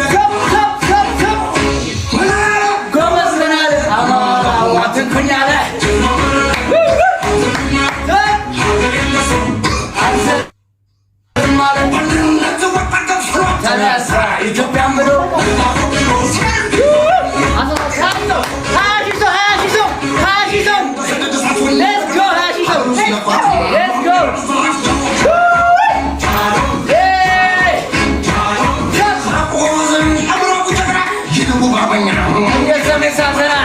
ሰብ ሰብ ሰብ ሰብ። ጎበዝ፣ ምን አለ? አማራው አትንኩኝ አለ። ሰብ አልሰጥም አለ። ተነሳ ኢትዮጵያን ብሎ። 20 ሰው፣ 20,000 ሰው፣ 20,000 ሰው፣ 20,000 ሰው፣ let's go! 20,000 ሰው፣ let's go! Yay! ሰብ።